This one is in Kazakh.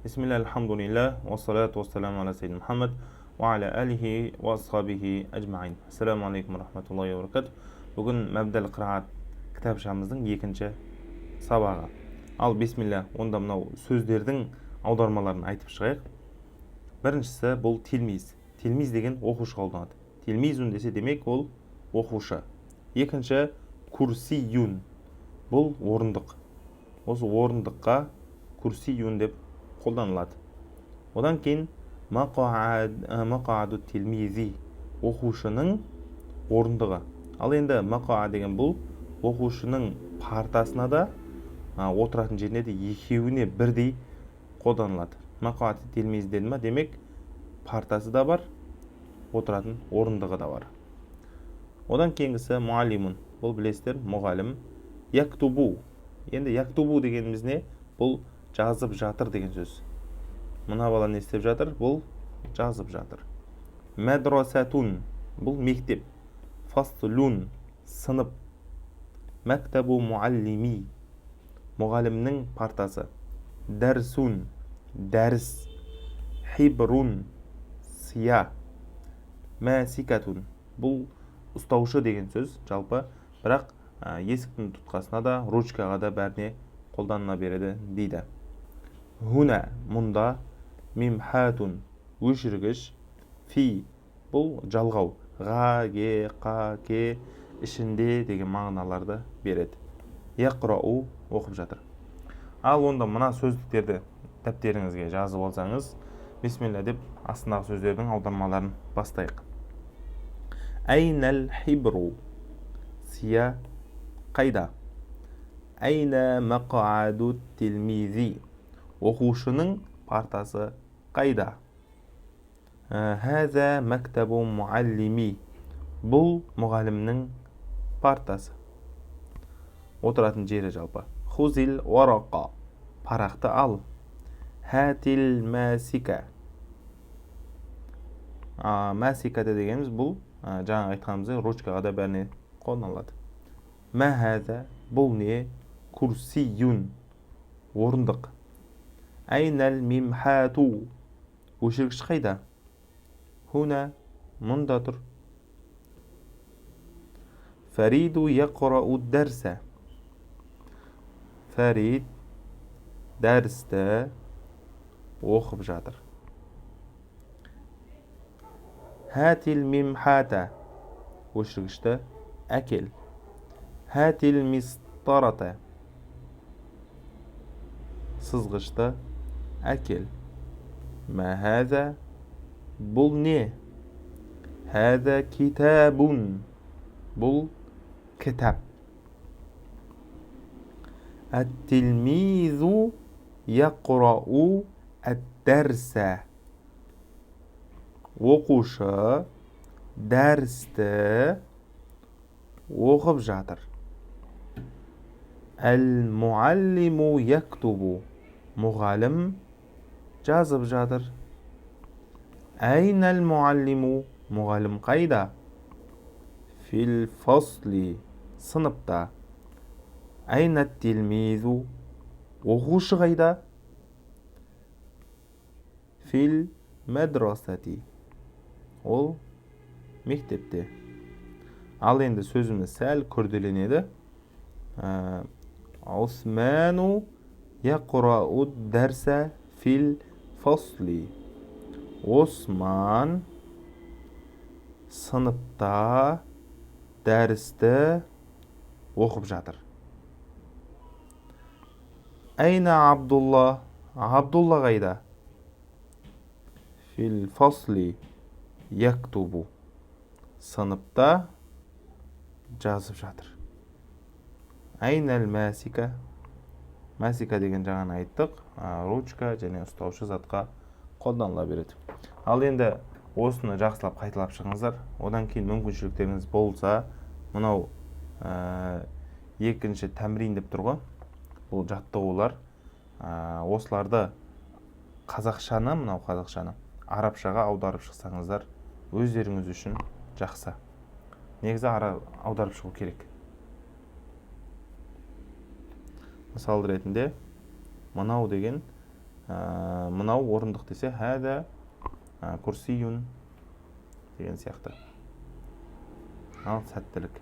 Бисмилля, альхамдулилля, уассалату уассаламу аля саййидина Мухаммад, уа аля алихи уа асхабихи ажмаин. Ассаламу алейкум рахматуллахи ва баракатух. Бүгін Мәбдәл қираат кітапшамыздың екінші сабағы. Ал бисмилля, онда мынау сөздердің аудармаларын айтып шығайық. Біріншісі бұл телмиз. Телмиз деген оқушы қолданады. Телмизун десе, демек ол оқушы. Екінші курсиюн. Бұл орындық. Осы орындыққа курсиюн деп қолданылады. Одан кейін мақааду телмизи, оқушының орындығы. Ал енді мақаа деген бұл оқушының партасына да, отыратын жеріне де, екеуіне бірдей қолданылады. Мақааду телмизи деді ма, демек партасы да бар, отыратын орындығы да бар. Одан кейінгісі муаллимун. Бұл білесіздер, мұғалім. Яктубу. Енді яктубу дегеніміз не? Бұл жазып жатыр деген сөз. Мына бала не істеп жатыр? Бұл жазып жатыр. Мәдрасатун. Бұл мектеп. Фаслун. Сынып. Мәктабу муаллими. Мұғалімнің партасы. Дәрсун. Дәріс. Хибрун. Сия. Мәсикатун. Бұл ұстаушы деген сөз жалпы, бірақ есіктің тұтқасына да, ручкаға да, бәріне қолданыла береді дейді. Хуна мұнда, мимхатун өшіргіш, фи бұл жалғау, ға, ге, қа, ке ішінде деген мағыналарды береді. Яқрау оқып жатыр. Ал онда мына сөздіктерді дәптеріңізге жазып алсаңыз, бисмилля деп астындағы сөздердің аудармаларын бастайық. Әйнәл хибру, сия қайда? Әйнә мақааду тилмизи, оқушының партасы қайда? Хәзә мәктәбу муаллими, бұл мұғалімнің партасы, отыратын жері жалпы. Хузил варақа, парақты ал. Хәтил мәсика. Мәсика дегеніміз бұл жаңа айтқанымыздай ручкаға да, бәріне қолданылады. Мә хәзә, бұл не? Курсиюн, орындық. Әйнәл мимхату, өшіргіш қайда? Хуна, мұнда тұр. Фариду яқрау дәрсә, Фарид дәрісті оқып жатыр. Хәтил мимхата, өшіргішті әкел. Хәтил мистарата, сызғышты әкел. Мә хәзә, бұл не? Хәзә китабун, бұл кітап. Әт-тилмизу яқрау әд-дәрсә, оқушы дәрісті оқып жатыр. Әл-муаллиму яктубу, мұғалім жазып жатыр. Әйнәл муаллиму, мұғалім қайда? Фил фасли, сыныпта. Әйнә тилмизу, оқушы қайда? Фил мәдрасати, ол мектепте. Ал енді сөзіміз сәл күрделенеді. Усману яқрау дәрсә фил фасли, Осман сыныпта дәрісті оқып жатыр. Әйна Абдулла, Абдулла қайда? Фил фасли яктубу, сыныпта жазып жатыр. Әйнәл мәсика, мәсика деген жаңаны айттық, ручка және ұстаушы затқа қолданыла береді. Ал енді осыны жақсылап қайталап шығыңыздар. Одан кейін мүмкіншіліктеріңіз болса, мынау екінші тәмрин деп тұр ғой, бұл жаттығулар. Осыларды қазақшаны, мынау қазақшаны арабшаға аударып шықсаңыздар, өздеріңіз үшін жақсы. Негізі аударып шығу керек. Мысал ретінде мынау деген Мынау орындық десе, хәда курсиюн деген сияқты. Ал, сәттілік!